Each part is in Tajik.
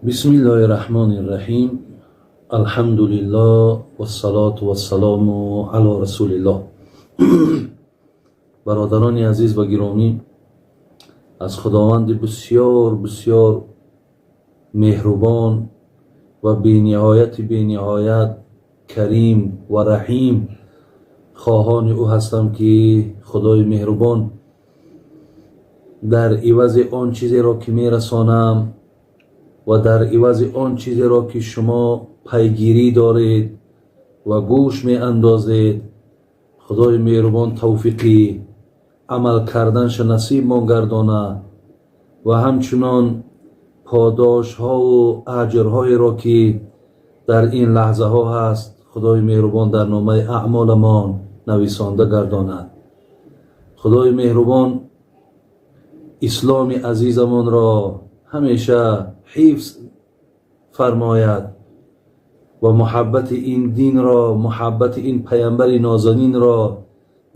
Бисмиллоҳи раҳмони раҳим. Алҳамдулиллоҳ вассалоту вассалому ало расулиллоҳ. Бародарони азиз ва гиромӣ, аз Худованди бисёр бисёр меҳрубон ва бениҳояти бениҳоят карим ва раҳим хоҳони ӯ ҳастам, ки Худои меҳрубон дар ивази он чизеро, ки мерасонам, ва дар ивази он чизеро, ки шумо пайгирӣ доред ва гӯш меандозед, Худои меҳрубон тавфиқи амал карданша насибмон гардона ва ҳамчунон подошҳову аҷрҳоеро, ки дар ин лаҳзаҳо ҳаст, Худои меҳрубон дар номаи аъмоламон нависонда гардонад. Худои меҳрубон исломи азизамонро ҳамеша ҳифз фармояд ва муҳаббати ин динро, муҳаббати ин паямбари нозанинро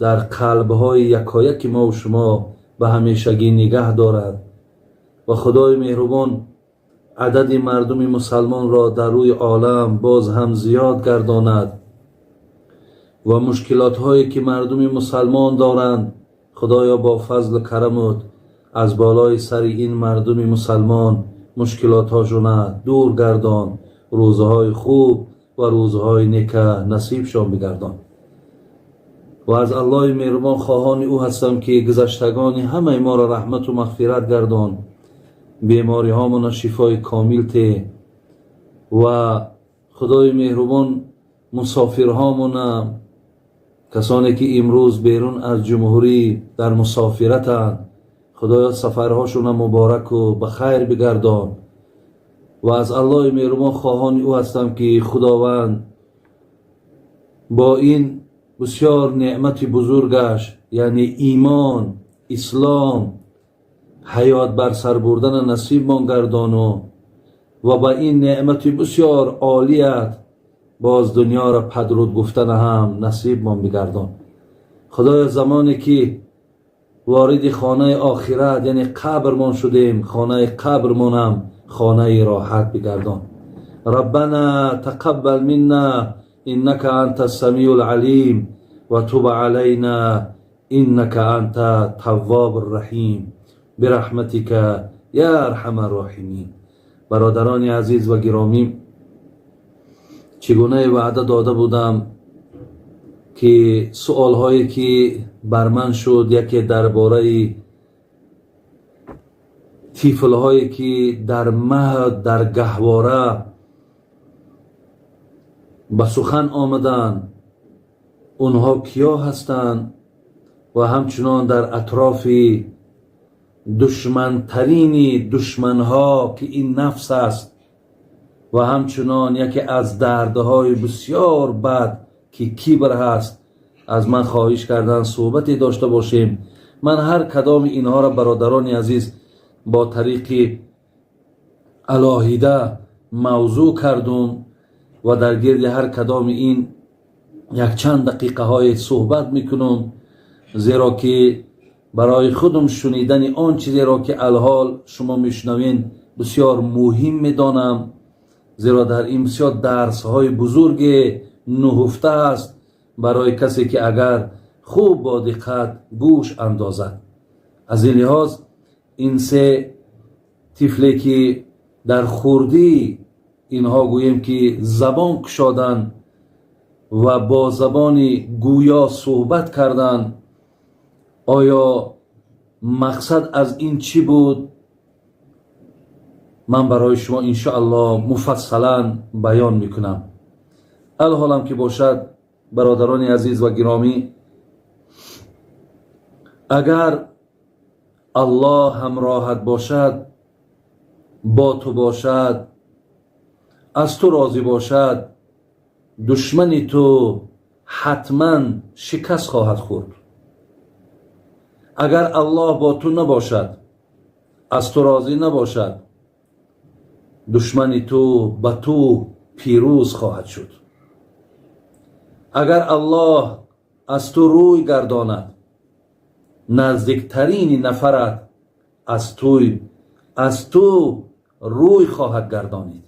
дар қалбҳои якояки мову шумо ба ҳамешагӣ нигаҳ дорад ва Худои меҳрубон адади мардуми мусалмонро дар рӯи олам боз ҳам зиёд гардонад ва мушкилотҳое, ки мардуми мусалмон доранд, Худоё, бо фазлу карамут аз болои сари ин мардуми мусалмон мушкилотҳошона дур гардон, рӯзҳои хуб ва рӯзҳои нека насибшон бигардон. Ва аз Аллоҳи меҳрубон хоҳони ӯ ҳастам, ки гузаштагони ҳамаи моро раҳмату мағфират гардон, бемориҳомона шифои комил те ва Худои меҳрубон мусофирҳомона, касоне ки имрӯз берун аз ҷумҳурӣ дар мусофиратанд, Худоё, сафарҳошона мубораку ба хайр бигардон. Ва аз Аллоҳи меҳрубон хоҳони ӯ ҳастам, ки Худованд бо ин бисёр неъмати бузургаш, яъне имон, ислом, ҳаёт бар сар бурдана насибмон гардону ва ба ин неъмати бисёр олият боз дунёро падруд гуфтана ҳам насибмон бигардон. Худоё, замоне ки вориди хонаи охират, яъне қабрмон шудем, хонаи қабрмонам хонаи роҳат бигардон. Раббана тақаббал минна иннака анта самиу лалим ва туб алайна иннака анта таввобу раҳим бирахматика я арҳама роҳимин. Бародарони азиз ва гиромӣ, чӣ гунае ваъда дода будам, ки суолҳое ки бар ман шуд, яке дар бораи тифлҳое ки дар маҳд, дар гаҳвора ба сухан омаданд, онҳо киё ҳастанд ва ҳамчунон дар атрофи душмантарини душманҳо, ки ин нафс аст, ва ҳамчунон яке аз дардҳои бисёр бад, ки кибр ҳаст, аз ман хоҳиш кардан суҳбате дошта бошем. Ман ҳар кадоми инҳоро, бародарони азиз, бо тариқи алоҳида мавзӯъ кардум ва дар гирди ҳар кадоми ин якчанд дақиқаҳое суҳбат мекунам, зеро ки барои худам шунидани он чизеро, ки алҳол шумо мешунавед, бисёр муҳим медонам, зеро дар ин бисёр дарсҳои бузурге нуҳуфта аст барои касе, ки агар хуб бо диққат гӯш андозад. Аз ин лиҳоз ин се тифле, ки дар хурдӣ инҳо, гӯем ки, забон кушоданд ва бо забони гӯё суҳбат карданд, оё мақсад аз ин чӣ буд, ман барои шумо иншоаллоҳ муфассалан баён мекунам. Алҳолам ки бошад, бародарони азиз ва гиромӣ, агар Аллоҳ ҳамроҳат бошад, бо ту бошад, аз ту розӣ бошад, душмани ту ҳатман шикаст хоҳад хӯрд. Агар Аллоҳ бо ту набошад, аз ту розӣ набошад, душмани ту ба ту пирӯз хоҳад шуд. Агар Аллоҳ аз ту рӯй гардонад, наздиктарини нафарат аз ту рӯй хоҳад гардонид.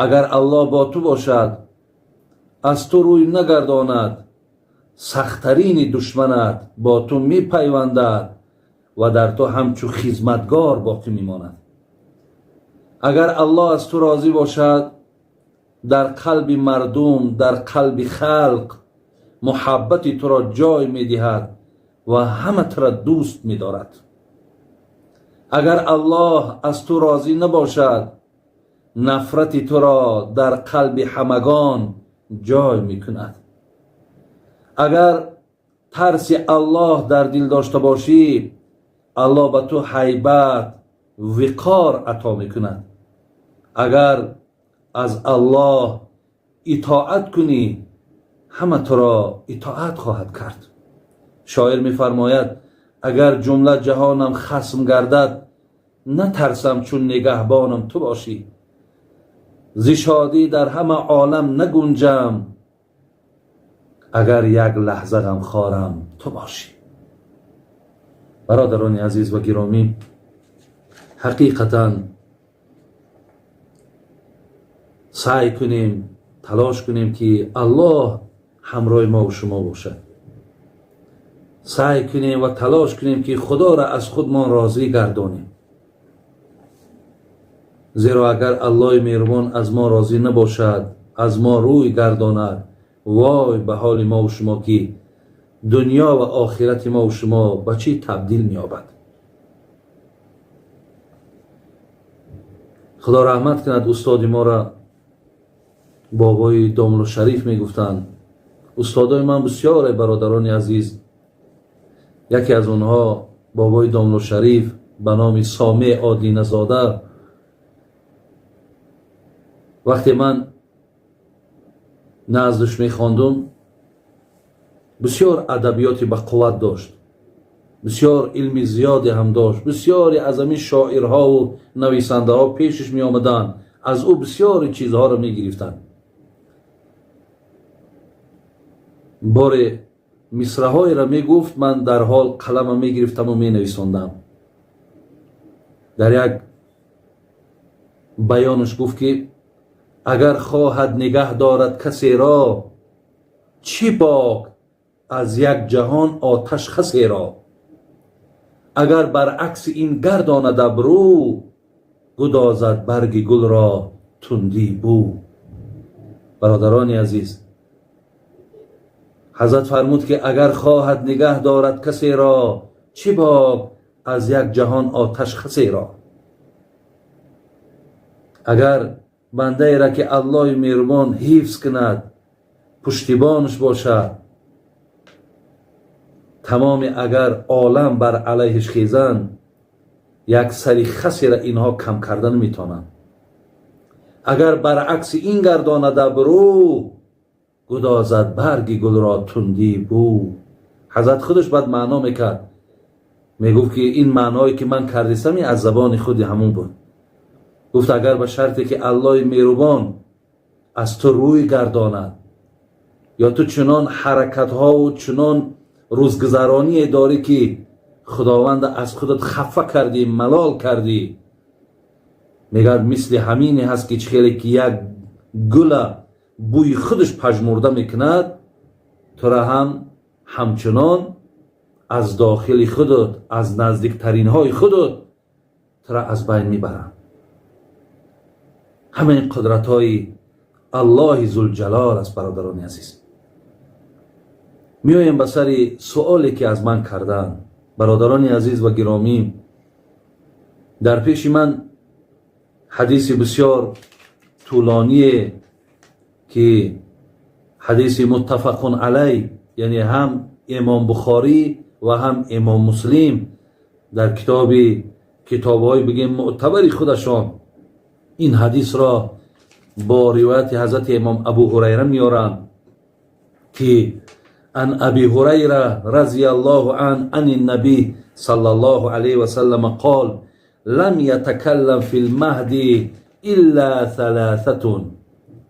Агар Аллоҳ бо ту бошад, аз ту рӯй нагардонад, сахттарини душманат бо ту мепайвандад ва дар ту ҳамчу хизматгор боқӣ мемонад. Агар Аллоҳ аз ту розӣ бошад, дар қалби мардум, дар қалби халқ муҳаббати туро ҷой медиҳад ва ҳама туро дӯст медорад. Агар Аллоҳ аз ту розӣ набошад, нафрати туро дар қалби ҳамагон ҷой мекунад. Агар тарси Аллоҳ дар дил дошта бошӣ, Аллоҳ ба ту ҳайбат, виқор ато мекунад. Агар аз Аллоҳ итоат кунӣ, ҳама туро итоат хоҳад кард. Шоир мефармояд: агар ҷумла ҷаҳонам хасм гардад, натарсам, чун нигаҳбонам ту бошӣ. Зи шодӣ дар ҳама олам нагунҷам, агар як лаҳза ғамхорам ту бошӣ. Бародарони азиз ва гиромӣ, ҳақиқатан саъй кунем, талош кунем, ки Аллоҳ ҳамроҳи мо ва шумо бошад. Саъй кунем ва талош кунем, ки Худоро аз худмон розӣ гардонем, зеро агар Аллоҳи меҳрубон аз мо розӣ набошад, аз мо рӯй гардонад, вой ба ҳоли мо ва шумо, ки дунё ва охирати мо ва шумо ба чӣ табдил меёбад. Худо раҳмат кунад устоди моро, бобои Домлу Шариф мегуфтанд. Устодои ман бисёре, бародарони азиз. Яке аз онҳо бобои Домлу Шариф ба номи Сомеъ Одиназода. Вақте ман наздаш мехондум, бисёр адабиёти бақувват дошт, бисёр илми зиёде ҳам дошт. Бисёре аз ҳамин шоирҳову нависандаҳо пешаш меомаданд, аз ӯ бисёри чизҳоро мегирифтанд. Боре мисраҳоеро мегуфт, ман дар ҳол қалама мегирифтаму менависондам. Дар як баёнаш гуфт, ки агар хоҳад нигаҳ дорад касеро, чӣ бок аз як ҷаҳон оташ хасеро. Агар баръакси ин гардонад абрӯ, гудозад барги гулро тундӣ бӯ. Бародарони азиз, ҳазрат фармуд, ки агар хоҳад нигаҳ дорад касеро, чӣ бок аз як ҷаҳон оташ хасеро. Агар бандаеро, ки Аллоҳи меҳрубон ҳифз кунад, пуштибонаш бошад, тамоми агар олам бар алайҳиш хезанд, як сари хасеро инҳо кам карда наметавонанд. Агар баръакси ин гардонад абрӯ, гудозад барги гулро тундӣ бӯ. Ҳазрат худаш баъд маъно мекард, мегуфт, ки ин маъное, ки ман кардистам, аз забони худи ҳамун буд. Гуфт, агар ба шарте ки Аллоҳи меҳрубон аз ту рӯй гардонад, ё ту чунон ҳаракатҳову чунон рӯзгузароние дорӣ, ки Худованда аз худат хафа кардӣ, малол кардӣ, мегӯяд, мисли ҳамине ҳаст, ки чӣ хеле ки як гула бӯи худаш пажмурда мекунад, тура ҳам ҳамчунон аз дохили худат, аз наздиктаринҳои худат тура аз байн мебаранд. Ҳама ин қудратҳои Аллоҳи Зулҷалол аст. Бародарони азиз, меоем ба сари суоле, ки аз ман карданд. Бародарони азиз ва гиромӣ, дар пеши ман ҳадиси бисёр тӯлоние, ки ҳадиси муттафақун алай, яъне ҳам Имом Бухорӣ ва ҳам Имом Муслим дар китоби китобҳои бигем мӯътабари худашон ин ҳадисро бо ривояти ҳазрати Имом Абу Ҳурайра меоранд, ки ан Аби Ҳурайра разия Аллоҳу ан ани наби саллаллоҳу алайҳи васаллам қол: лам ятакаллам фи лмаҳди илла саласатун.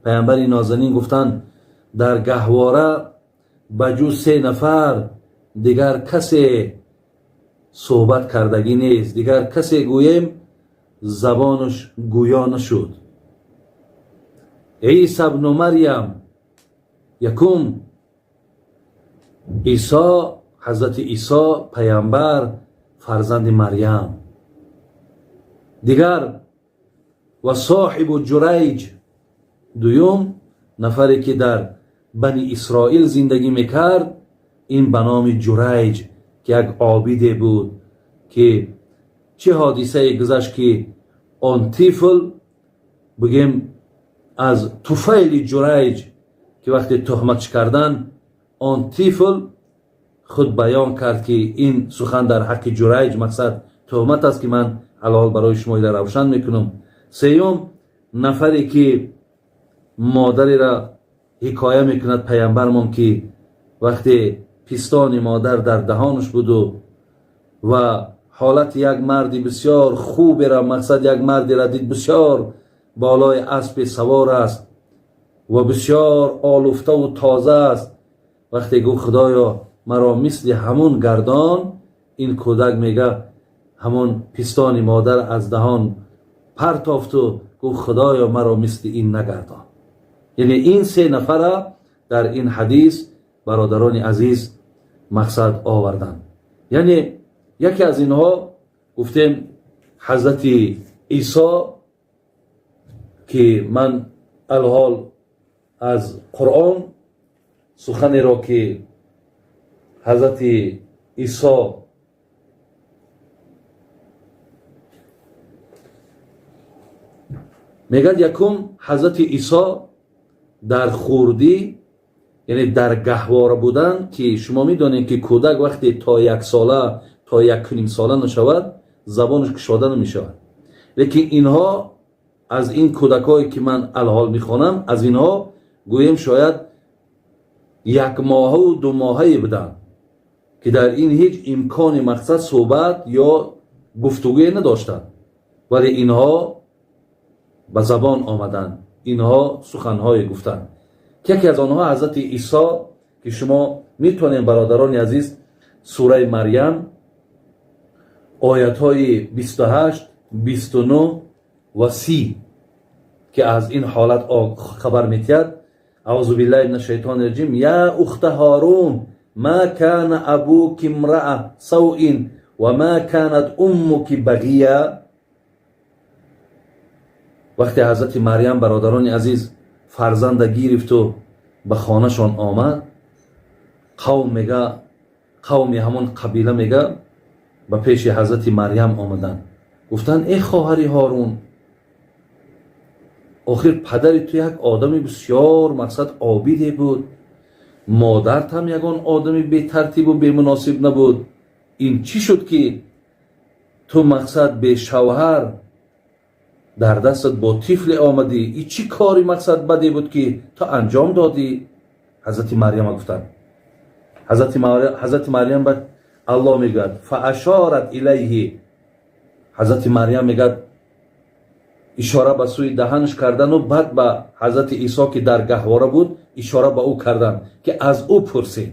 Паямбари нозанин гуфтанд, дар гаҳвора ба ҷуз се нафар дигар касе суҳбат кардагӣ нест, дигар касе гӯем. забонаш гӯё нашуд. Исо ибну Марьям, якум Исо, ҳазрати Исо паямбар, фарзанди Марьям. Дигар ва соҳибу Ҷурайҷ, дуюм нафаре ки дар Бани Исроил зиндагӣ мекард, ин ба номи Ҷурайҷ, ки як обиде буд, ки чӣ ҳодисае гузашт, ки он тифл, бигем, аз туфайли Ҷурайҷ, ки вақте туҳматш кардан, он тифл худ баён кард, ки ин сухан дар ҳаққи Ҷурайҷ мақсад туҳмат аст, ки ман алҳол барои шумо ила равшан мекунам. Сеюм нафаре ки модареро ҳикоя мекунад паямбармон, ки вақте пистони модар дар даҳонаш буду ва ҳолати як марди бисёр хуберо, мақсад як мардеро дид, бисёр болои аспе савор аст ва бисёр олуфтаву тоза аст. Вақте гуфт: «Худоё, маро мисли ҳамун гардон», ин кӯдак мега ҳамон пистони модар аз даҳон партофту гуфт: «Худоё, маро мисли ин нагардон». Яъне ин се нафара дар ин ҳадис, бародарони азиз, мақсад оварданд. Яъне яке аз инҳо гуфтем ҳазрати Исо, ки ман алҳол аз Қуръон суханеро, ки ҳазрати Исо мегӯяд. Якум, ҳазрати Исо дар хурдӣ, яъне дар гаҳвора будан, ки шумо медонед, ки кӯдак вақте то 1 сола, то 1.5 сола нашавад, забонаш кушода намешавад. Лекин инҳо, аз ин кӯдакҳое ки ман алҳол мехонам, аз инҳо гӯем шояд 1 моҳаву 2 моҳае буданд, ки дар ин ҳеҷ имкони мақсад суҳбат ё гуфтугӯе надоштанд, вале инҳо ба забон омаданд, инҳо суханҳое гуфтанд, ки яке аз онҳо ҳазрати Исо, ки шумо метавонед, бародарони азиз, сураи Марьям, оятҳои 28, 29 ва 30, ки аз ин ҳолат хабар метиҳад. Аузу биллаҳи мин ашшайтони раҷим. Я ухта Ҳорун, ма кана абуки имраа савин ва ма канат уммуки бағия. Вақте ҳазрати Марьям, бародарони азиз, фарзанда гирифту ба хонашон омад, қавм мега, қавми ҳамон қабила мега ба пеши ҳазрати Марьям омаданд, гуфтанд: «Э хоҳари Ҳорун, охир падари ту як одами бисёр мақсад обиде буд, модарт ҳам ягон одами бетартибу бемуносиб набуд. Ин чӣ шуд, ки ту мақсад бешавҳар дар дастат бо тифле омадӣ? И чӣ кори мақсад баде буд, ки ту анҷом додӣ?» Ҳазрати Марьяма гуфтанд. Ҳазрати Марьям ба Аллоҳ мегӯяд: фаашорат илайҳи. Ҳазрати Марьям мегӯяд, ишора ба сӯи даҳанш кардану баъд ба ҳазрати Исо, ки дар гаҳвора буд, ишора ба ӯ карданд, ки аз ӯ пурсед.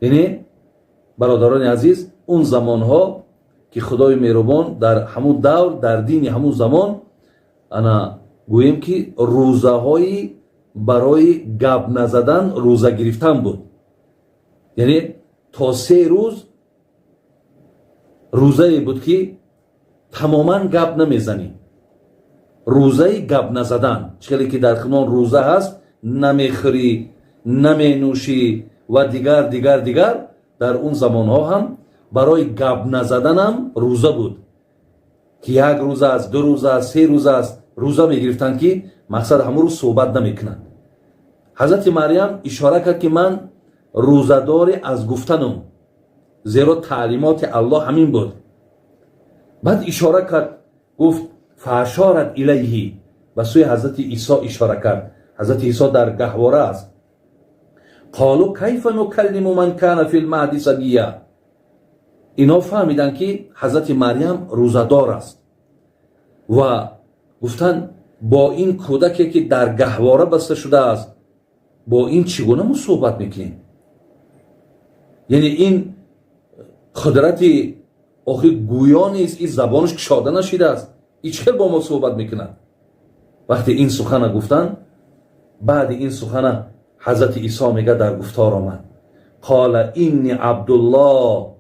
Яъне, бародарони азиз, он замонҳо, ки Худои меҳрубон дар ҳамун давр, дар дини ҳамун замон, ана гӯем, ки рӯзаҳои барои гап назадан рӯза гирифтан буд. Яъне то 3 рӯз рӯзае буд, ки тамоман гап намезанӣ, рӯзаи гап назадан. Чӣ хеле ки дар хунон рӯза ҳаст, намехӯрӣ, наменӯшӣ ва дигар, дигар, дигар, дар он замонҳо ҳам барои гап назаданам рӯза буд, ки як рӯз аст, 2 рӯз аст, 3 рӯз аст, рӯза мегирифтанд, ки мақсад ҳамон рӯз суҳбат намекунанд. Ҳазрати Марьям ишора кард, ки ман рӯзадори аз гуфтанум, зеро таълимоти Аллоҳ ҳамин буд. Баъд ишора кард, гуфт: фаашорат илайҳи, ба сӯи ҳазрати Исо ишора кард. Ҳазрати Исо дар гаҳвора аст. Қолу кайфа нукаллиму ман кана фи лмаҳди сабия. Инҳо фаҳмиданд, ки ҳазрати Марьям рӯзадор аст, ва гуфтанд: «Бо ин кӯдаке, ки дар гаҳвора баста шудааст, бо ин чӣ гуна мо суҳбат мекунем?» Яъне ин қудрати охир гӯё нест, ин забонаш кушода нашидааст. Ин чӣ хел бо мо суҳбат мекунад? Вақте ин сухана гуфтанд, баъди ин сухана ҳазрати Исо мега дар гуфтор омад: قال إني عبد الله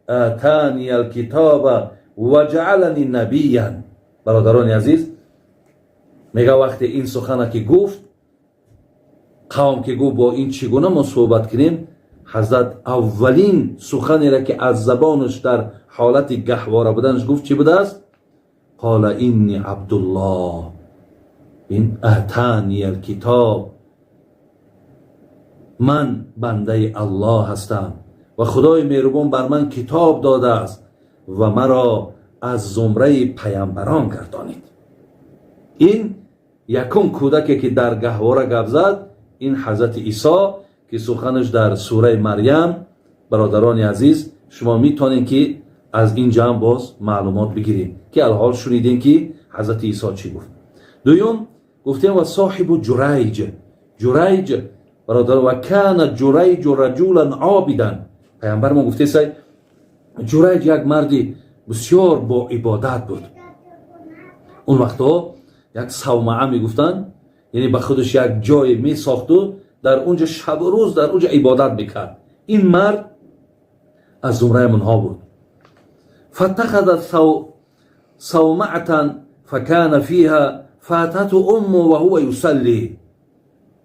آتاني الكتاب وجعلني نبيا. Бародарони азиз, мега вақте ин сухана ки гуфт, қавм ки гуфт бо ин чӣ гуна мо суҳбат кунем, ҳазрат аввалин суханеро ки аз забонаш дар ҳолати гаҳвора буданаш гуфт, чӣ будааст? قال إني عبد الله ин آتاني الكتاب, ман бандаи Аллоҳ ҳастам ва Худои меҳрубон бар ман китоб додааст ва маро аз зумраи паямбарон гардонид. Ин якум кӯдаке ки дар гаҳвора гап зад, ин ҳазрати Исо, ки суханаш дар сураи Марьям. Бародарони азиз, шумо метавонед ки аз ин ҷамъ боз маълумот бигирем, ки алҳол шунидем ки ҳазрати Исо чӣ гуфт. Дуюм гуфтем ва соҳибу Ҷурайҷ. Ҷурайҷ, бародар, وكان جريج رجلا عابدا. Паямбар мо гуфтесай, Ҷурайҷ як марди бисёр бо ибодат буд. Он вақтҳо як савмаа мегуфтанд, яъне ба худаш як ҷое месохту дар унҷа шабу рӯз дар унҷа ибодат мекард. Ин мард аз зумраи онҳо буд. فاتخذ صومعة فكان فيها فأتته أمه وهو يصلي.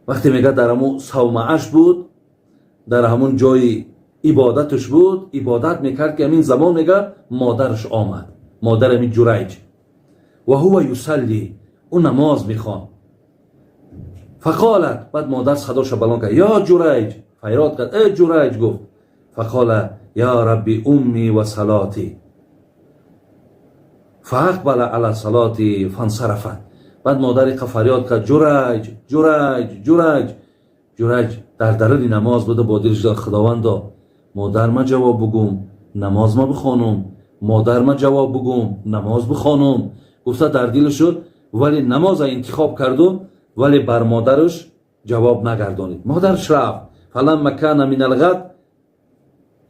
Вақте мега дар ҳамун савмааш буд, дар ҳамун ҷои ибодаташ буд, ибодат мекард, ки ҳамин замон мега модараш омад, модари ҳамин Ҷурайҷ. وهو يصلي, ӯ намоз мехонд. فقالت, баъд модар садоша баланд кард: يا جريج. Фарёд кард: э Ҷурайҷ, гуфт. فقال يا رب أمي وصلاتي. فأقبل على صلاته فانصرفت. Баъд модари қа фарёд кард: Ҷурайҷ, Ҷурайҷ, Ҷурайҷ. Ҷурайҷ дар даруни намоз буда, бо дилш дод: худовандо, модар ма ҷавоб бугум, намоз ма бихонум, модар ма ҷавоб бугум, намоз бихонум, гуфта дар дилш шуд, вале намоза интихоб карду, вале бар модараш ҷавоб нагардонид. Модараш рафт. فلما كان من الغد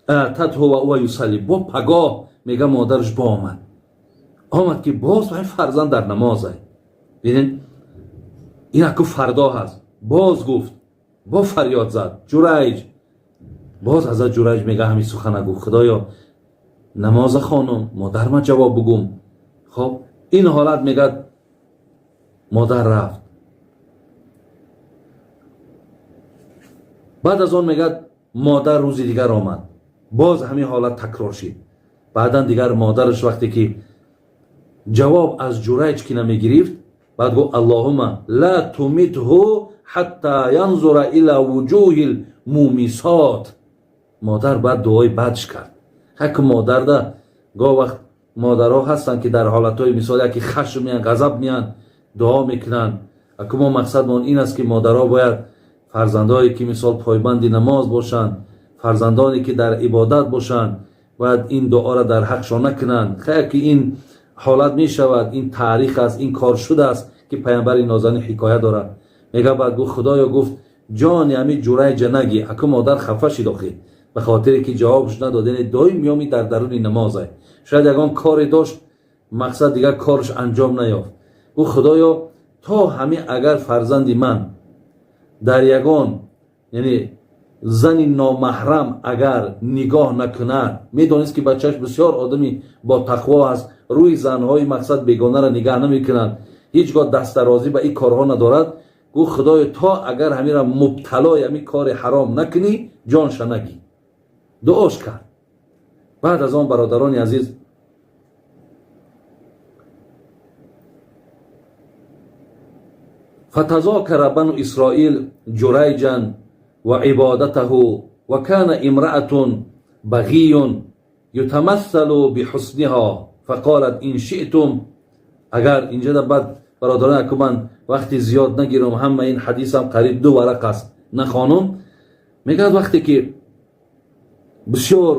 أتته وهو يصلي. Бо пагоҳ мега модараш бо омад, омад ки боз ҳамин фарзанд дар намоза. Бинед, ин аку фардо ҳаст. Боз гуфт, бо фарёд зад: Ҷурайҷ. Боз ҳазрат Ҷурайҷ мега ҳамин сухана гуфт: худоё, намоза хонум, модар ма ҷавоб бугум. Хоб, ин ҳолат мегад модар рафт. Баъд аз он мегад модар рӯзи дигар омад, боз ҳамин ҳолат такрор шид. Баъдан дигар модараш вақте ки ҷавоб аз Ҷурайҷ ки намегирифт, баъд гуфт: اللهم لا تمته حتى ينظر إلى وجوه المومسات. Модар баъд дуои бадш кард. Ҳаку модарда гоҳ вақт модарҳо ҳастанд, ки дар ҳолатҳои мисол яки хашм меян, ғазаб меян, дуо мекунанд. Аку мо мақсадмон ин аст, ки модарҳо бояд фарзандое ки мисол пойбанди намоз бошанд, фарзандоне ки дар ибодат бошанд, бояд ин дуоро дар ҳақшон накунанд. Хайр, ки ин ҳолат мешавад, ин таърих аст, ин кор шудааст, ки паямбари нозанин ҳикоя дорад. Мега баъд гуфт: худоё, гуфт, ҷони ҳами Ҷурайҷа наги. Аку модар хафа шид охир, ба хотире ки ҷавобш надод, яъне доим меоми дар даруни намоза, шояд ягон коре дошт, мақсад дигар корш анҷом наёфт. Гуфт: худоё, то ҳами агар фарзанди ман дар ягон, яъне зани номаҳрам агар нигоҳ накунад. Медонист, ки бачааш бисёр одами бо тақво аст, рӯи занҳои мақсад бегонаро нигаҳ намекунад, ҳеҷ гоҳ дастдарозӣ ба ин корҳо надорад. Гуфт: худоё, то агар ҳамира мубталои ҳамин кори ҳаром накунӣ, ҷонша нагӣ. Дуош кард. Баъд аз он, бародарони азиз, فتذاكر بنو إسرائيل جريجا وعبادته وكان امرأة بغي يتمثل بحسنها فقالت إن شئتم. Агар инҷа баъд, бародарон, аку ман вақти зиёд нагирам, ҳама ин ҳадисам қариб 2 варақ аст, нахонум. Мегӯяд, вақте ки бисёр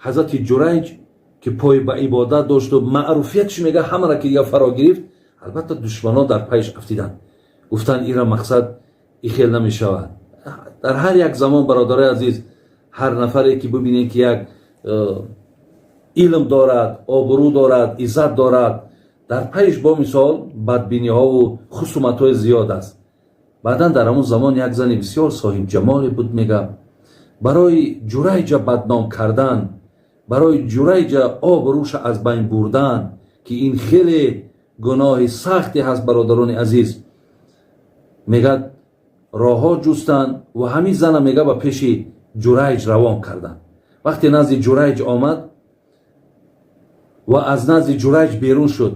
ҳазрати Ҷурайҷ ки пой ба ибодат дошту маъруфиятш мега ҳамаро ки дига фаро гирифт, албатта душманон дар пайш афтиданд, гуфтанд ира мақсад и хел намешавад. Дар ҳар як замон, бародарои азиз, ҳар нафаре ки бибинем, ки як илм дорад, обрӯ дорад, иззат дорад, Дар пайш бо мисол бадбиниҳову хусуматҳои зиёд аст. Баъдан дар ҳамон замон як зани бисёр соҳибҷамоле буд, мега, барои Ҷурайҷа бадном кардан, барои Ҷурайҷа обрӯша аз байн бурдан, ки ин хеле гуноҳи сахте ҳаст, бародарони азиз, мегӯяд, роҳҳо ҷустанд ва ҳамин зана, мега, ба пеши Ҷурайҷ равон карданд. Вақте назди Ҷурайҷ омад ва аз назди Ҷурайҷ берун шуд,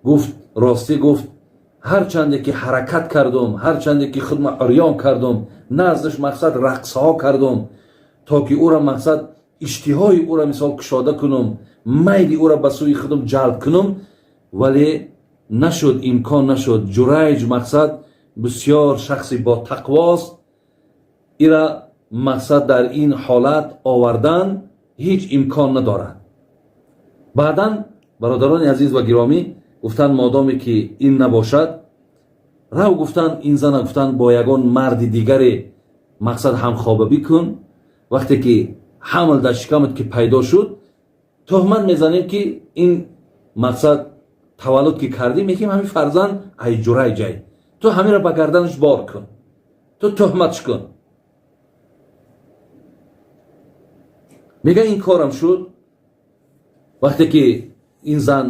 гуфт: «Ростӣ, — гуфт, — ҳарчанде ки ҳаракат кардум, ҳарчанде ки худма урён кардум, наздаш, мақсад, рақсҳо кардум, то ки ӯра, мақсад, иштиҳои ӯра, мисол, кушода кунум, майли ӯра ба сӯи худум ҷалб кунум, вале нашуд, имкон нашуд. Ҷурайҷ, мақсад, бисёр шахси ботақвост, ира, мақсад, дар ин ҳолат овардан ҳеҷ имкон надорад». Баъдан, бародарони азиз ва гиромӣ, гуфтанд, модоме ки ин набошад, рав, гуфтанд, ин зана, гуфтанд, бо ягон марди дигаре, мақсад, ҳамхоба бикун. Вақте ки ҳамл дар шикамат ки пайдо шуд, тӯҳмат мезанем, ки ин, мақсад, таваллуд ки кардӣ, мегӯем, ҳамин фарзанд ай Ҷурайҷай, ту ҳаминро ба гарданаш бор кун, ту тӯҳматш кун. Мега, ин корам шуд. Вақте ки ин зан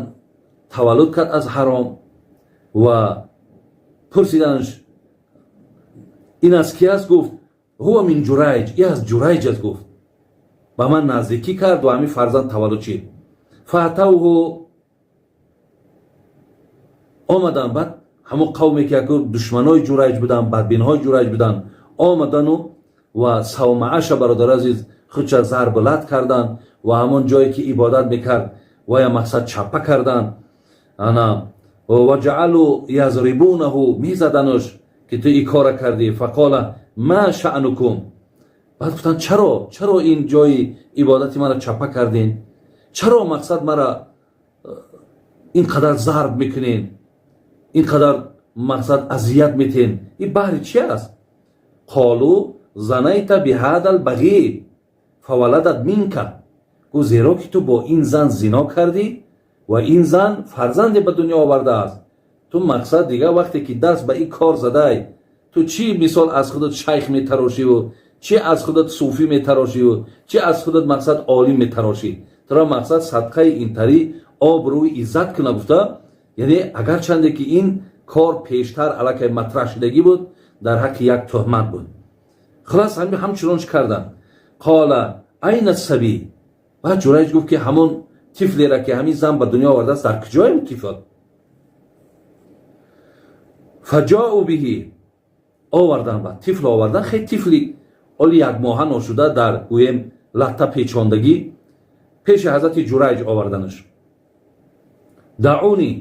таваллуд кард аз ҳаром ва пурсиданаш, ин аз ки аст, гуфт: «Ҳува мин Ҷурайҷ», и аз Ҷурайҷ аст, гуфт, ба ман наздикӣ кард ва ҳамин фарзанд таваллуд шид. Фаатавҳу, омаданд. Баъд ҳамон қавме ки яку душманои Ҷурайҷ буданд, бадбинҳои Ҷурайҷ буданд, омадану ва савмааша, бародари азиз, худша зарбу лат карданд ва ҳамон ҷое ки ибодат мекард, вая, мақсад, чаппа карданд. Ана ва ҷаалу язрибунаҳу, мезадануш, ки ту ин кора кардӣ. Фақола: «Ма шаънукум?» Баъд гуфтанд: Чаро ин ҷои ибодати маро чаппа кардин? Чаро, мақсад, мара ин қадар зарб мекунен, ин қадар, мақсад, азият метен? Ин баҳри чи аст?» Қолу: «Занайта биҳада лбағӣ фаваладат минка». Гуфт: «Зеро ки ту бо ин зан зино кардӣ ва ин зан фарзанде ба дунё овардааст. Ту, мақсад, дигар вақте ки даст ба ин кор задай, ту чӣ, мисол, аз худат шайх метарошиву чӣ аз худат суфӣ метарошиву чӣ аз худат, мақсад, олим метарошӣ? Туро, мақсад, садқаи интарӣ обрӯи иззат куна», гуфта. Яъне агарчанде ки ин кор пештар аллакай матраҳ шудагӣ буд, дар ҳаққи як тӯҳмат буд. Хулас, ҳамчунон чӣ карданд. Қола: «Айна сабӣ?» Баъд Ҷурайҷ гуфт, ки ҳамон тифлера ки ҳамин зан ба дунё овардааст, дар куҷоем тифл? Фаҷоу биҳи, овардан. Ба тифл овардан, хел тифли оли якмоҳа ношуда, дар, гӯем, латта печондагӣ пеши ҳазрати Ҷурайҷ оварданаш. «Даъуни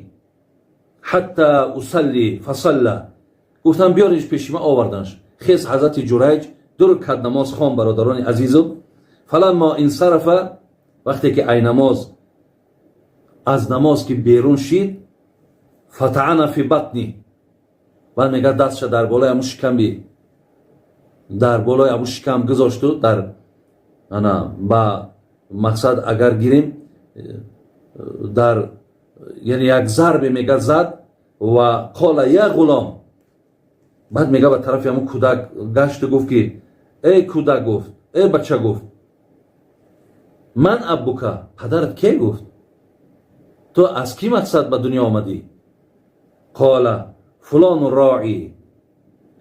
ҳатта усалли». Фасалла, гуфтан, биёриш пеши ма. Оварданаш. Хез ҳазрати Ҷурайҷ, ду рукат намоз хон. Бародарони азизу, фаламмо инсарафа, вақте ки ай намоз, аз намоз ки берун шид, фатаана фи батни, баъд мега, дастша дар болои ҳамун шиками, дар болои ҳамун шикам гузошту дар ана, ба мақсад агар гирем, дар, яъне як зарбе, мега, зад. Ва қола: «Я ғулом». Баъд, мега, ба тарафи ҳамун кӯдак гашту гуфт, ки эй кӯдак, гуфт, эй бача, гуфт, «Ман аббука?» Падарат ке, гуфт, ту аз кӣ, мақсад, ба дунё омадӣ? Қола: «Фулону роӣ».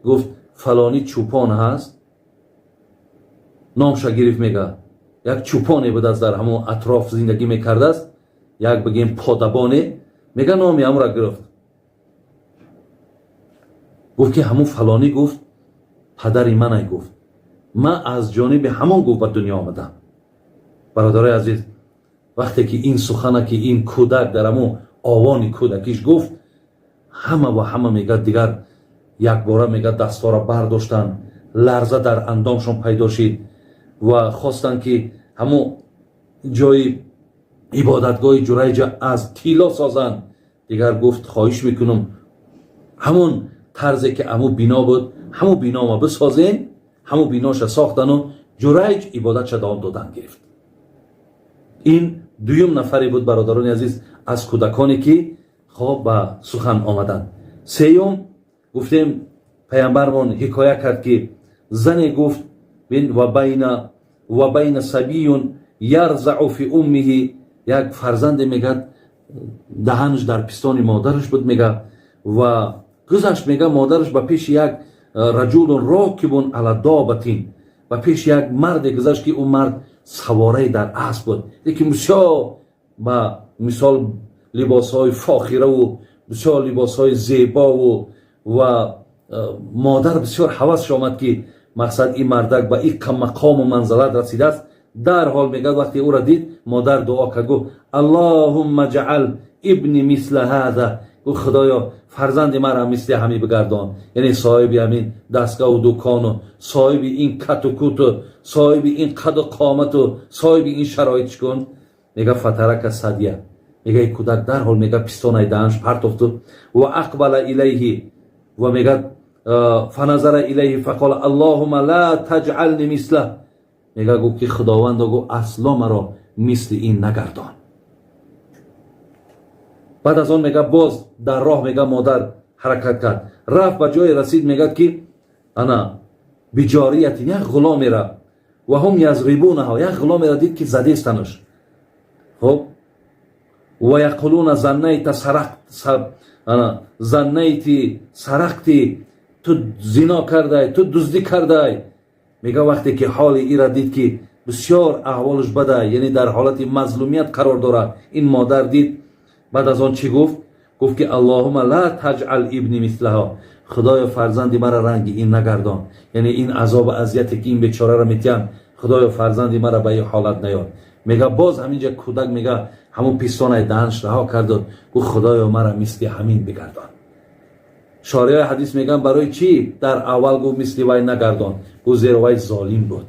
Гуфт, фалонӣ чӯпон ҳаст, номша гирифт. Мега, як чӯпоне будааст, дар ҳамон атроф зиндагӣ мекардааст, як, бигем, подабоне. Мега, номи ҳамонро гирифт, гуфт, ки ҳамун фалонӣ, гуфт, падари манай, гуфт, ман аз ҷониби ҳамон, гуфт, ба дунё омадам. Бародарои азиз, вақте ки ин сухана ки ин кӯдак дар ҳамун овони кӯдакиш гуфт, ҳама ва ҳама, мега, дигар якбора, мега, дастҳоро бардоштанд, ларза дар андомшон пайдо шид ва хостанд, ки ҳамун ҷои ибодатгоҳи Ҷурайҷа аз тилло созанд. Дигар гуфт: «Хоҳиш мекунам, ҳамон тарзе ки ҳамун бино буд, ҳамун бинома бисозем». Ҳамун биноша сохтану Ҷурайҷ ибодатша давом додан гирифт. Ин дуюм нафаре буд, бародарони азиз, аз кӯдаконе ки Хоб, ба сухан омаданд. Сеюм, гуфтем, паямбармон ҳикоя кард, ки зане гуфт: ва байна сабиюн ярзау фи уммиҳи. Як фарзанде, мегӯяд, даҳанаш дар пистони модараш буд, мега, ва гузашт, мега, модараш ба пеши як раҷулун рокибун ала добатин, ба пеши як марде гузашт, ки ӯ мард савораи дар асп буд, лекин бисёр ба мисол либосҳои фохираву бисёр либосҳои зебову. Ва модар бисёр ҳавасш омад, ки мақсад ин мардак ба ин мақому манзалат расидааст. Дарҳол, мегӯяд, вақте ӯро дид, модар дуо кард, гуфт: «Аллоҳумма ҷаал ибни мисла ҳаза». Гуфт: «Худоё, фарзанди маро мисли ҳамин бигардон», яъне соҳиби ҳамин дастгоҳу дукону соҳиби ин кату куту соҳиби ин қаду қомату соҳиби ин шароитш кун. Мега: фатарака садия, мега, и кӯдак дарҳол, мега, пистонаи даҳанш партофту ва ақбала илайҳи ва, мега, фаназара илайҳи фақола: «Аллоҳума ла таҷални мисла». Мега, гуфт, ки худовандо, гуфт, асло маро мисли ин нагардон. Баъд аз он, мега, боз дар роҳ, мега, модар ҳаракат кард, рафт, ба ҷое расид, мегӯяд, ки ана биҷориятин, як ғуломера, ва ҳум язрибунаҳо, як ғуломера дид, ки задестанаш. Хоб, ва яқулуна: «Заннайта, сарақт, заннайти, сарақти, ту зино кардай, ту дуздӣ кардай». Мега, вақте ки ҳоли ира дид, ки бисёр аҳволаш бада, яъне дар ҳолати мазлумият қарор дорад, ин модар дид. Баъд аз он чӣ гуфт? Гуфт, ки «Аллоҳума ла таҷал ибни мислаҳо», худоё, фарзанди мара ранги ин нагардон, яъне ин азобу азияте, ки ин бечораро метиҳанд, худоё, фарзанди мара ба ин ҳолат наёр. Мега, боз ҳаминҷа кӯдак, мега, ҳамун пистонаи даҳанш раҳо карду гуфт: «Худоё, мара мисли ҳамин бигардон». Шориҳои ҳадис мегӯянд: барои чӣ дар аввал гуфт мисли вай нагардон? Гуфт: зеро вай золим буд.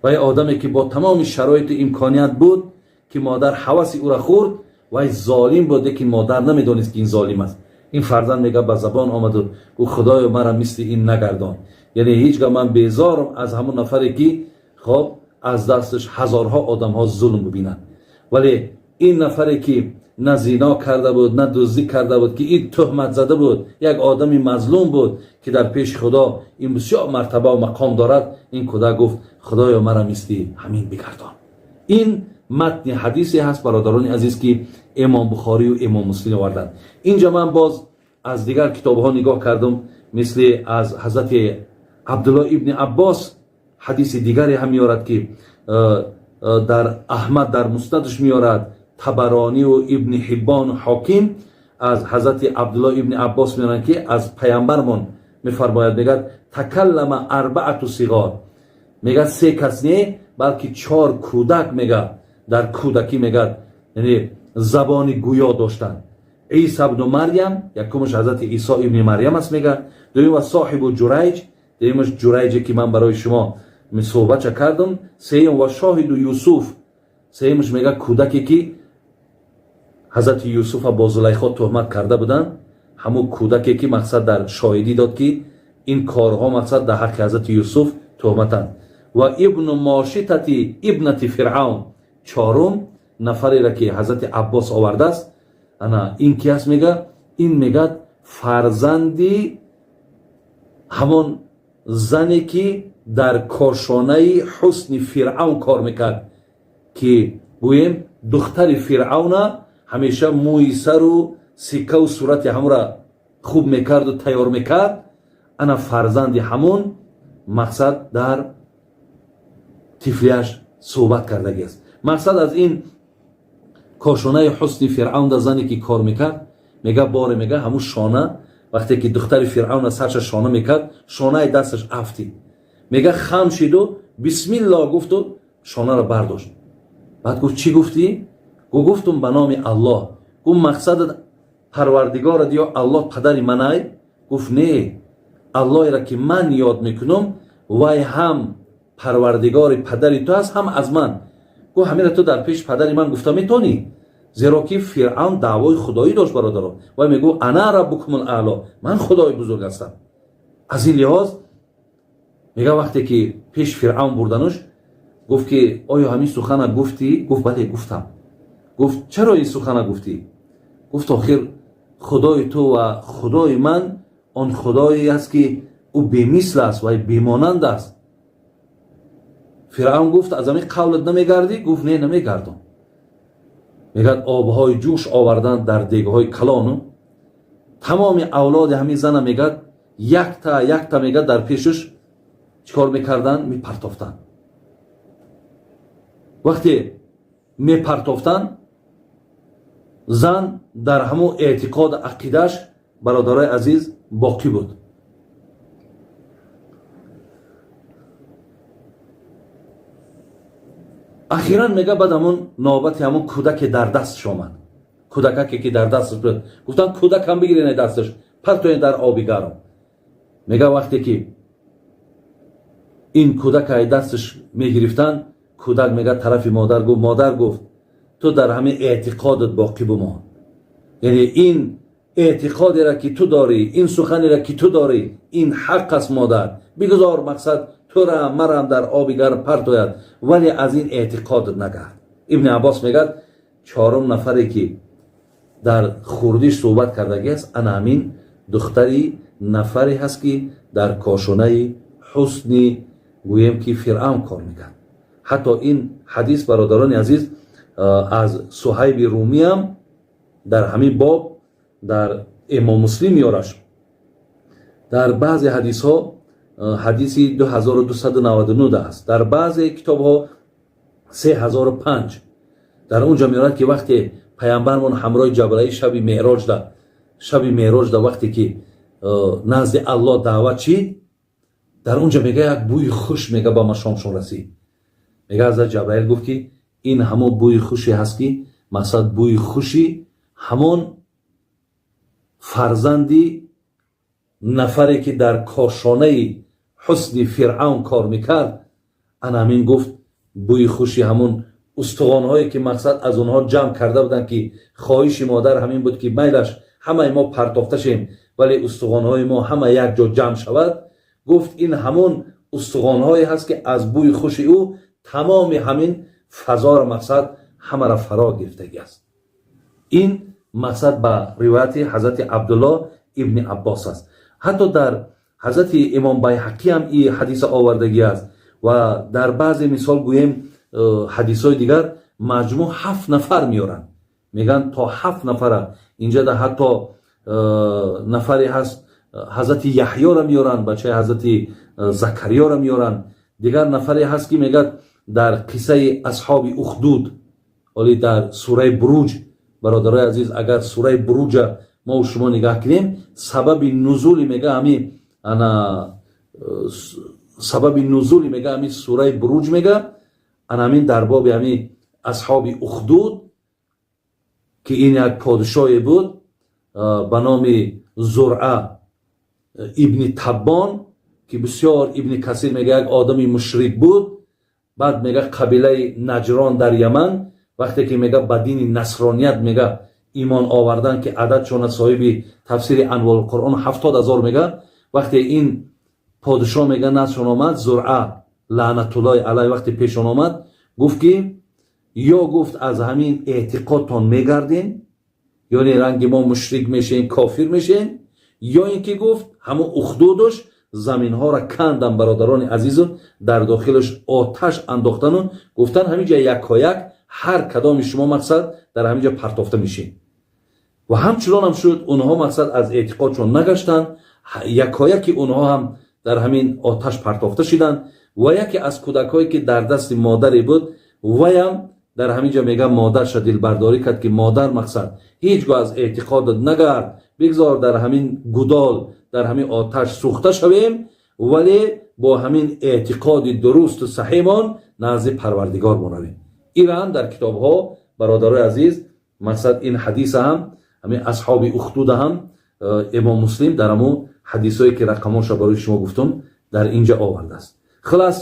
Вай одаме, ки бо тамоми шароиту имконият буд, ки модар ҳаваси ӯра хӯрд, вай золим буд, лекин модар намедонист, ки ин золим аст. Ин фарзанд, мега, ба забон омаду гуфт: «Худоё, мара мисли ин нагардон». Яъне ҳеҷ гаҳ ман безорам аз ҳамон нафаре, ки хоб, аз дасташ ҳазорҳо одамҳо зулм бибинанд, вале ин нафаре, ки на зино карда буд, на дуздӣ карда буд, ки ин туҳмат зада буд, як одами мазлум буд, ки дар пеши худо ин бисёр мартабаву мақом дорад, ин кӯдак гуфт: «Худоё, мара мисли ҳамин бигардон». Ин матни ҳадисе ҳаст, бародарони азиз, ки Имом Бухорию Имом Муслим оварданд. Инҷа ман боз аз дигар китобҳо нигоҳ кардам, мисли аз ҳазрати Абдулло ибни Аббос ҳадиси дигаре ҳам меорад, ки дар Аҳмад дар Муснадаш меорад, Табаронию Ибни Ҳиббону Ҳоким аз ҳазрати Абдулло ибни Аббос меоранд, ки аз паямбармон мефармояд, мегӯяд: такаллама арбаату сиғор, мегӯяд, се кас не, балки чор кӯдак, мега, дар кӯдакӣ, мегӯяд, яъне забони гӯё доштанд. Иса бну Марьям, якумаш ҳазрати Исо ибни Марьям аст, мега, дуюм ва соҳибу Ҷурайҷ, дуюмаш Ҷурайҷе, ки ман барои шумо суҳбатша кардам, сеюм ва шоҳиду Юсуф, сеюмаш, мега, кӯдаке, ки ҳазрати Юсуфа бо Зулайхо туҳмат карда буданд, ҳамун кӯдаке, ки мақсад дар шоҳидӣ дод, ки ин корҳо мақсад дар ҳаққи ҳазрати Юсуф туҳматанд, ва ибну мошитати ибнати Фиръавн, чорум нафареро, ки ҳазрати Аббос овардааст. Ана ин ки аст, мега, ин, мегӯяд, фарзанди ҳамон зане, ки дар кошонаи ҳусни Фиръавн кор мекард, ки гӯем духтари Фиръавна ҳамеша мӯи сару сиккаву сурати ҳамонра хуб мекарду тайёр мекард. Ана фарзанди ҳамон мақсад дар тифлияш суҳбат кардагиаст. Мақсад аз ин кошонаи ҳусни Фиръавн да зане, ки кор мекард, мега, боре, мега, ҳамун шона, вақте ки духтари Фиръавна сарша шона мекард, шонаи дасташ афтид. Мега, хам шиду бисмилло гуфту шонаро бардошт. Баъд гуфт: «Чӣ гуфтӣ?» Гу: «Гуфтум ба номи Аллоҳ». Гуфт: «Мақсадат Парвардигорат ё Аллоҳ падари манай?» Гуфт: «Не, Аллоҳеро, ки ман ёд мекунам, вай ҳам Парвардигори падари ту аст, ҳам аз ман». Гуфт: «Ҳамира ту дар пеши падари ман гуфта метавонӣ?» Зеро ки Фиръавн даъвои худоӣ дошт, бародаро. Вай мегӯ: «Ана раббукумул аъло», ман худои бузург ҳастам. Аз ин лиҳоз, мега, вақте ки пеш Фиръавн бурдануш, гуфт, ки оё ҳамин сухана гуфтӣ? Гуфт: «Бале, гуфтам». Гуфт: «Чаро ин сухана гуфтӣ?» Гуфт: «Охир Худои ту ва Худои ман он Худое аст, ки ӯ бемисл аст ва бемонанд аст. Фиръавн гуфт: аз ҳамин қавлат намегардӣ? Гуфт: не, намегардам. Мегӯяд, обҳои ҷӯш овардан дар дегҳои калону тамоми авлоди ҳамин зана, мегӯяд, якта якта, мегӯяд, дар пешаш чӣ кор мекарданд? Мепартофтанд. Вақте мепартофтанд, зан дар ҳамун эътиқоду ақидааш, бародарои азиз, боқӣ буд. Ахиран, мега, баъд ҳамун навбати ҳамун кӯдаке дар дасташ омад, кӯдакаке ки дар дасташ буд. Гуфтанд: кӯдакам бигирен, дасташ партоен дар оби гарм. Мега, вақте ки ин кӯдака дасташ мегирифтанд, кӯдак, мега, тарафи модар гуфт: модар, гуфт, ту дар ҳамин эътиқодат боқӣ бимон, яъне ин эътиқодеро ки ту дорӣ, ин суханеро ки ту дорӣ, ин ҳақ аст. Модар, бигузор, мақсад, тура марам дар оби гарм партояд, вале аз ин эътиқодат нагард. Ибни Аббос мегӯяд, чорум нафаре ки дар хурдиш суҳбат кардагӣ аст, ана ҳамин духтари нафаре ҳаст, ки дар кошонаи ҳусни, гӯем ки, Фиръавн кор мекард. Ҳатто ин ҳадис, бародарони азиз, аз Суҳайби Румиам дар ҳамин боб дар Имом Муслим меёраш. Дар баъзе ҳадисҳо ҳадиси 2299 аст, дар баъзе китобҳо 3005. Дар он ҷо меорад, ки вақте паямбармон ҳамроҳи Ҷабраил шаби меъроҷда вақте ки назди Аллоҳ даъват шид, дар он ҷо, мега, як бӯи хуш, мега, ба машомшон расид. Мега, ҳазрат Ҷабраил гуфт, ки ин ҳамон бӯи хуше ҳаст, ки, мақсад, бӯи хуши ҳамон фарзанди нафаре ки дар кошонаи ҳусни Фиръавн кор мекард. Ана ҳамин, гуфт, бӯи хуши ҳамун устухонҳое ки, мақсад, аз онҳо ҷамъ карда буданд, ки хоҳиши модар ҳамин буд, ки майлаш ҳамаи мо партофта шем, вале устухонҳои мо ҳама як ҷо ҷамъ шавад. Гуфт, ин ҳамун устухонҳое ҳаст, ки аз бӯи хуши ӯ тамоми ҳамин фазоро, мақсад, ҳамаро фаро гирифтагӣ аст. Ин, мақсад, ба ривояти ҳазрати Абдуллоҳ ибни Аббос аст. Ҳатто дар ҳазрати Имом Байҳақӣ ҳам и ҳадиса овардагӣ аст ва дар баъзе, мисол гӯем, ҳадисҳои дигар маҷмӯъ ҳафт нафар меоранд. Мегӯянд, то ҳафт нафара инҷа да ҳатто нафаре ҳаст, ҳазрати Яҳёро меоранд, бачаи ҳазрати Закариёро меоранд. Дигар нафаре ҳаст, ки мегӯяд, дар қиссаи асҳоби ухдуд, оли дар сураи Буруҷ. Бародарои азиз, агар сураи Буруҷа мо шумо нигаҳ кунем, сабаби нузули, мега, ҳами ана сабаби нузули, мега, ҳами сураи Буруҷ, мега, ана ҳамин дар боби ҳами асҳоби ухдуд, ки ин як подшоҳе буд ба номи Зуръа ибни Таббон, ки бисёр, Ибни Касир мега, як одами мушрик буд. Баъд, мега, қабилаи Наҷрон дар Яман вақте ки, мега, ба дини насроният, мега, имон овардан, ки ададшона соҳиби тафсири Анворулқуръон 70 000, мега, вақте ин подшоҳ, мега, наздшон омад, Зуръа лаънатуллоҳи алай, вақте пешон омад, гуфт ки ё, гуфт, аз ҳамин эътиқодтон мегарден, ёне ранги мо мушрик мешен, кофир мешен, ё ин ки, гуфт, ҳамун ухдудуш заминҳоро кандан, бародарони азизу, дар дохилаш оташ андохтану гуфтан: ҳамин ҷа якояк ҳар кадоми шумо, мақсад, дар ҳамин ҷо партофта мешед. Ва ҳамчунонам шуд. Онҳо, мақсад, аз эътиқодшон нагаштанд, якояки онҳо ҳам дар ҳамин оташ партофта шуданд. Ва яке аз кӯдакҳое ки дар дасти модаре буд, ваям дар ҳамин ҷо, мега, модарша дилбардорӣ кард, ки модар, мақсад, ҳеҷ гоҳ аз эътиқодат нагард, бигзор дар ҳамин гудол, дар ҳамин оташ сӯхта шавем, вале бо ҳамин эътиқоди дурусту саҳимон назди Парвардигор моравем. Ира ҳам дар китобҳо, бародарои азиз, мақсад, ин ҳадиса ҳам, ҳамин асҳоби ухдуда ҳам Имом Муслим дар ҳамун ҳадисое ки рақамоша барои шумо гуфтум, дар инҷа овардааст. Хулас,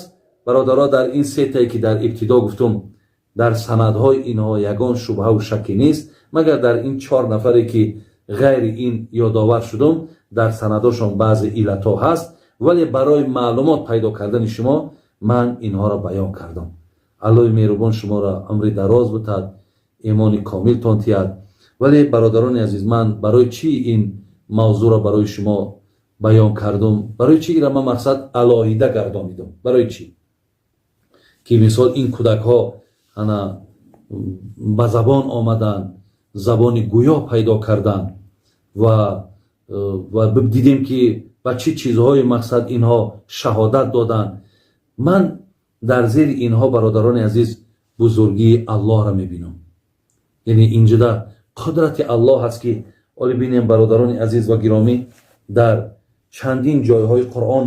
бародаро, дар ин сетае ки дар ибтидо гуфтум, дар санадҳои инҳо ягон шубҳаву шакке нест, магар дар ин чор нафаре ки ғайри ин ёдовар шудум, дар санадошон баъзе иллатҳо ҳаст, вале барои маълумот пайдо кардани шумо ман инҳоро баён кардам. Аллоҳи меҳрубон шуморо умри дароз бутад, имони комилтон тиҳад. Вале, бародарони азиз, ман барои чӣ ин мавзӯъро барои шумо баён кардум? Барои чӣ ира ман мақсад алоҳида гардонидум? Барои чӣ ки, мисол, ин кӯдакҳо ана ба забон омаданд, забони гӯё пайдо карданд ва дидем, ки ба чӣ чизҳои мақсад инҳо шаҳодат доданд. Ман дар зери инҳо, бародарони азиз, бузургии Аллоҳро мебинам, яъне инҷода қудрати Аллоҳ ҳаст, ки оли бинем, бародарони азиз ва гиромӣ, дар чандин ҷойҳои Қуръон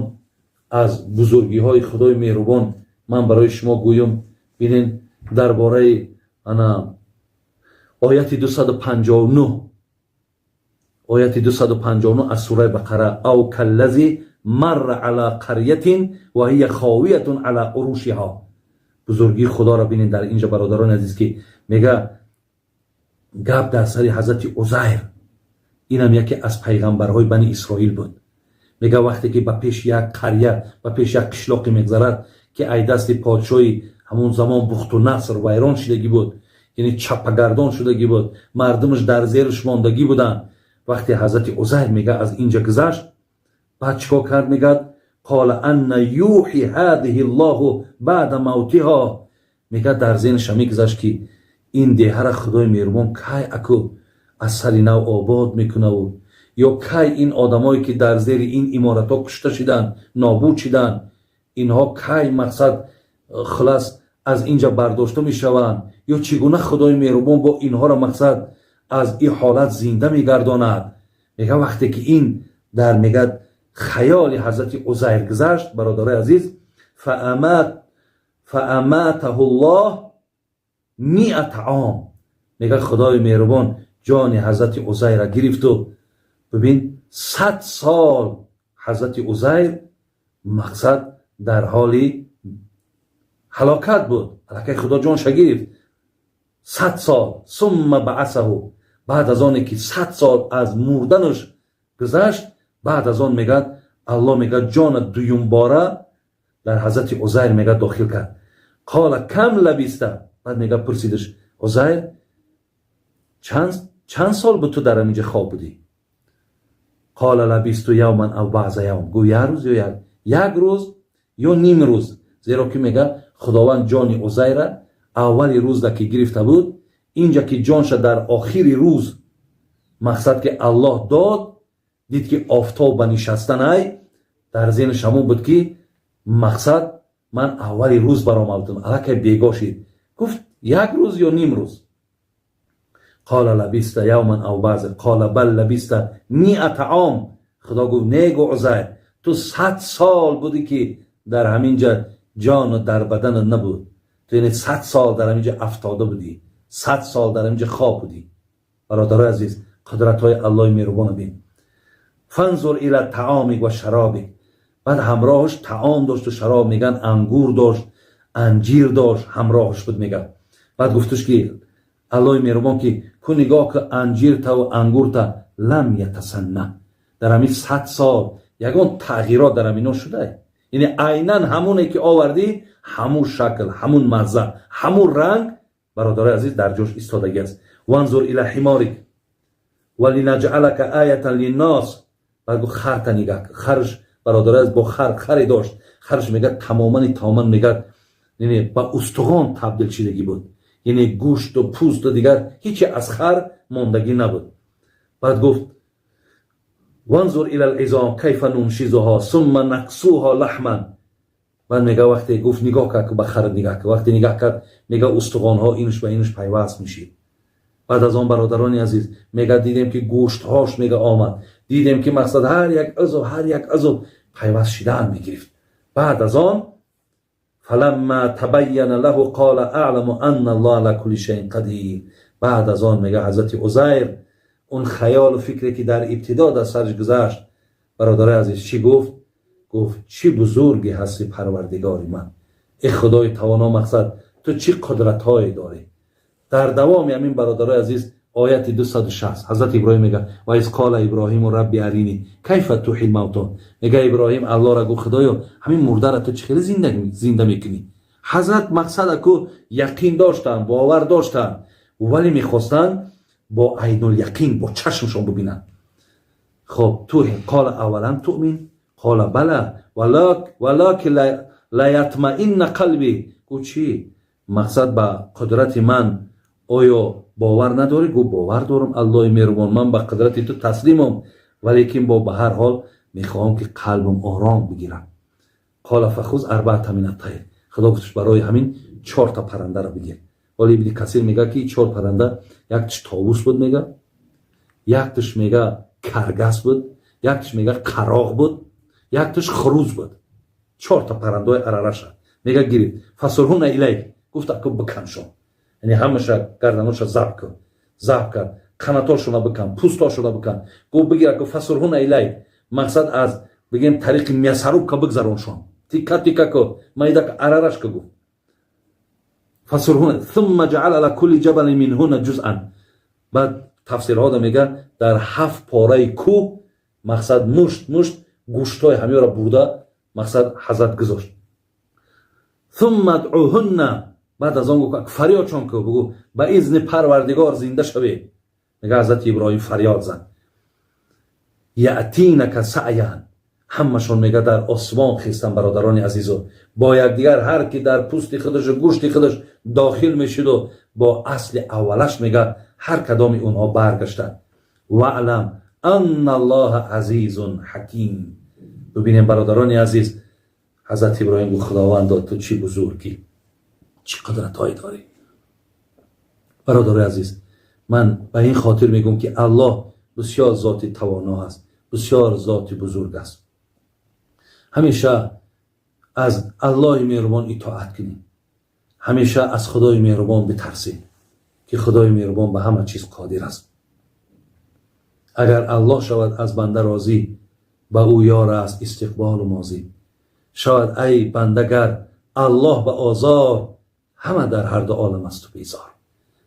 аз бузургиҳои Худои меҳрубон ман барои шумо гӯём. Бинен, дар бораи ана ояти 259, ояти 259 аз сураи Бақара: أو كالذي مر على قرية وهي خاوية على عروشها. Бузургии Худоро бинед дар инҷа, бародарони азиз, ки мега гап дар сари ҳазрати Узайр, инам яке аз пайғамбарҳои Бани Исроил буд. Мега вақте ки ба пеши як қаря, ба пеши як қишлоқе мегзарад, ки ай дасти подшоҳи ҳамон замон Бухту Наср вайрон шудагӣ буд, яъне чаппагардон шудагӣ буд, мардумаш дар зераш мондагӣ буданд. Вақте ҳазрати Узайр, мега, аз инҷа гузашт, баъд чӣ кор кард? Мегӯяд: قال أنى يحيي هذه الله بعد موتها. Мегӯяд, дар зеҳнаша мегузашт, ки ин деҳара Худои меҳрубон кай аку аз сари нав обод мекунаву ё кай ин одамое, ки дар зери ин иморатҳо кушта шиданд, нобуд шиданд, инҳо кай мақсад хулас аз инҷа бардошта мешаванд, ё чӣ гуна Худои меҳрубон бо инҳоро мақсад аз ин ҳолат зинда мегардонад. Мега, вақте ки ин дар, мегӯяд, хаёли ҳазрати Узайр гузашт, бародарои азиз, فأماته الله مائة عام. Мега, Худои меҳрубон ҷони ҳазрати Узайра гирифту, бибин, 100 сол ҳазрати Узайр мақсад дар ҳоли ҳалокат буд. Аллакай Худо ҷонша гирифт, 100 сол. ثم بعثه. Баъд аз оне ки 100 сол аз мурданаш гузашт, баъд аз он, мегӯяд, Аллоҳ, мегӯяд, ҷона дуюмбора дар ҳазрати Узайр, мегӯяд, дохил кард. قال كم لبثت. Баъд, мега, пурсидаш: Узайр, чанд сол буд ту дар ҳаминҷа хоб будӣ? قال لبثت يوما أو بعض يوم. Гӯ, як рӯз ё як рӯз ё ним рӯз. Зеро ки, мега, Худованд ҷони Узайра аввали рӯзда ки гирифта буд, инҷа ки ҷонша дар охири рӯз мақсад ки Аллоҳ дод, дид, ки офтоб ба нишастанай, дар зеҳнаш ҳамон буд, ки мақсад ман аввали рӯз баромадам, аллакай бегоҳ шид. Гуфт, як рӯз ё ним рӯз. قال لبثت يوما أو بعض. قال بل لبثت مائة عام. Худо гуфт: не, гу, Узайр, ту 100 сол будӣ, ки дар ҳаминҷа ҷону дар баданат набуд. Ту яъне 100 сол дар ҳаминҷа афтода будӣ, 100 сол дар ҳаминҷа хоб будӣ. Бародарои азиз, қудратҳои Аллоҳи меҳрубона бин. فانظر إلى طعامك وشرابك. Баъд ҳамроҳаш таом дошту шароб, меган, ангур дошт, анҷир дошт, ҳамроҳаш буд, меган. Баъд гуфтуш, ки Аллоҳи меҳрубон, ки ку нигоҳ ку анҷиртаву ангурта, لم يتسنه. Дар ҳамин 100 сол ягон тағйирот дар ҳамино шуда? Яъне айнан ҳамоне ки овардӣ, ҳамун шакл, ҳамун мазза, ҳамун ранг, бародарои азиз, дар ҷош истодагӣ аст. وانظر إلى حمارك ولنجعلك آية للناس. Баъд гуфт: харта нигаҳ. Харш, бародарои азиз, бо хар, харе дошт. Харш, мегӯяд, тамомани тамоман, мегӯяд, яъне ба устухон табдил шидагӣ буд, яъне гӯшту пӯсту дигар ҳичи аз хар мондагӣ набуд. Баъд гуфт: وانظر إلى العظام كيف ننشزها ثم نكسوها لحما. Баъд, мега, вақте гуфт: нигоҳ кард, ба хар нигаҳ кард, вақте нигаҳ кард, мега, устухонҳо инш ба инш пайваст мешид. Баъд аз он, бародарони азиз, мега, дидем, ки гӯштҳош, мега, омад, дидем, ки мақсад ҳар як узв, ҳар як узв пайваст шидан мегирифт. Баъд аз он فلما تبين له قال أعلم أن الله على كل شيء قدير. Баъд аз он, мега, ҳазрати Узайр он хаёлу фикре, ки дар ибтидо дар сараш гузашт, бародарои азиз, чӣ гуфт? Гуфт: чӣ бузурге ҳасти, Парвардигори ман, э Худои тавоно, мақсад ту чӣ қудратҳое дорӣ. Дар давоми ҳамин, бародарои азиз, ояти 260, ҳазрати Иброҳим мега: وإذ قال إبراهيم رب أرني كيف تحيي الموتى. Мега, Иброҳим Аллоҳра гуфт: Худоё, ҳамин мурдара ту чӣ хеле зинда мекунӣ? Ҳазрат мақсад аку яқин доштанд, бовар доштанд, вале мехостанд Бо айнуляқин, бо чашмшон бубинанд. Хоб, ту قال أولم تؤمن قال بلى ولكن ليطمئن قلبي. Гуфт: чӣ мақсад, ба қудрати ман оё бовар надорӣ? Гуфт: бовар дорам, Аллоҳи меҳрубон, ман ба қудрати ту таслимам, валекин бо ба ҳар ҳол мехоҳам, ки қалбам ором бигирам. قال فخذ أربعة من الطير. Худо гуфтш: барои ҳамин чорта паррандаро бигир. Ҳоли Ибни Касир мега, ки чор парранда: яктиш товус буд, мега, яктиш, мега, каргас буд, яктиш, мега, қароғ буд, яктиш хурӯз буд. Чорта паррандаҳои арараша, мега, гирифт. فصرهن إليك. Гуфт: аку биканшон, яъне ҳамаша гарданоша заб кун. Заб кард, қанатошона бикан, пӯстошона бикан. Гуфт: бигир аку. فصرهن إليك, мақсад аз бигем тариқи мясорубка бигзароншон, тика тика ку, майда, арараш ку. Гуфт: فصرهن ثم اجعل على كل جبل منهن جزءا. Баъд тафсирҳода мега, дар ҳафт пораи кӯҳ, мақсад, мушт мушт гӯштҳои ҳамёро бурда, мақсад, ҳазрат гузошт. ثم ادعهن. Баъд аз он гуфт: фарёдшон ку, бугӯ: ба изни Парвардигор зинда шавед. Мега, ҳазрати Иброҳим фарёд зад. يأتينك سعيا. Ҳамашон, мега, дар осмон хестан. Бародарони азизу, бо якдигар ҳар ки дар пӯсти худашу гӯшти худаш дохил мешуду бо асли аввалаш, мега, ҳар кадоми онҳо баргаштанд. واعلم أن الله عزيز حكيم. Бибинем, бародарони азиз, ҳазрати Иброҳим гуфт: Худовандо, ту чӣ бузургӣ, чӣ қудратҳое дорӣ! Бародарои азиз, ман ба ин хотир мегӯм, ки Аллоҳ бисёр зоти тавоно аст, бисёр зоти бузург аст. Ҳамеша аз Аллоҳи меҳрубон итоат кунем, ҳамеша аз Худои меҳрубон битарсем, ки Худои меҳрубон ба ҳама чиз қодир аст. Агар Аллоҳ шавад аз банда розӣ, ба ӯ ёр аст истиқболу мозӣ. Шавад, ай бандагар, Аллоҳ ба озор, ҳама дар ҳарду олам аз ту безор.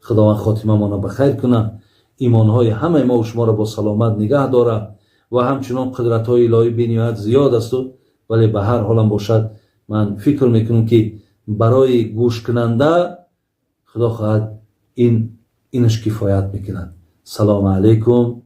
Худованд хотимамонро ба хайр кунад, имонҳои ҳамаи мо шуморо бо саломат нигаҳ дорад. Ва ҳамчунон қудратҳои илоҳӣ бениҳоят зиёд асту, вале ба ҳар ҳолам бошад, ман фикр мекунам, ки барои гӯшкунанда, худо хоҳад, ин инаш кифоят мекунад. Салому алайкум.